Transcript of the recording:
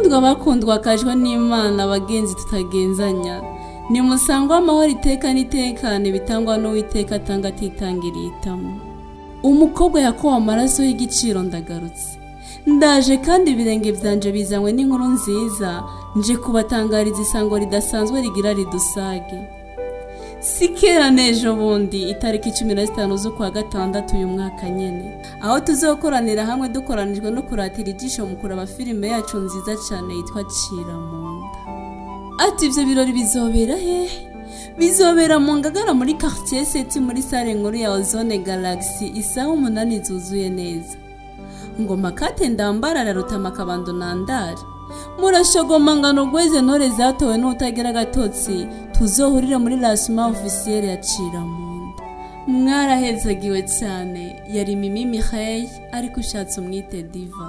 Bakundwa, bakundwa kajwe n'Imana, bagenzi tutagenzanya, nimusangwe amahoro, iteka n'itekane bitangwa n'Uwiteka atanga atitangiriye itama. Umukobwa yakowe amaraso y'igiciro, ndagarutse, ndaje kandi ibirenge byanje bizanywe n'inkuru nziza. Nje kubatangariza isango ridasanzwe rigira ridusage. Si kera n'ejo bundi, itariki 15 z'ukwa gatandatu uyu mwaka nyene, aho tuzokoranira hamwe dukoranijwe no kuratira ijisho mu kuraba filime yacu nziza cyane yitwa Cira mu nda. Ati: "Ibyo birori bizobera hehe?" Bizobera mu Ngagara, muri quartier sept, muri salle nkuru ya Ozone Galaxy, isaha 8 zuzuye neza. Ngoma kate ndambara rarutama akabando nandare murashogoma ngano gweze ntore zatowe n'utagira agatotsi. Tuzohurire muri lancement officiel ya Cira mu nda. Mwarahezagiwe cyane. Yari Mimi Mireille, ariko ushatse umwite Diva.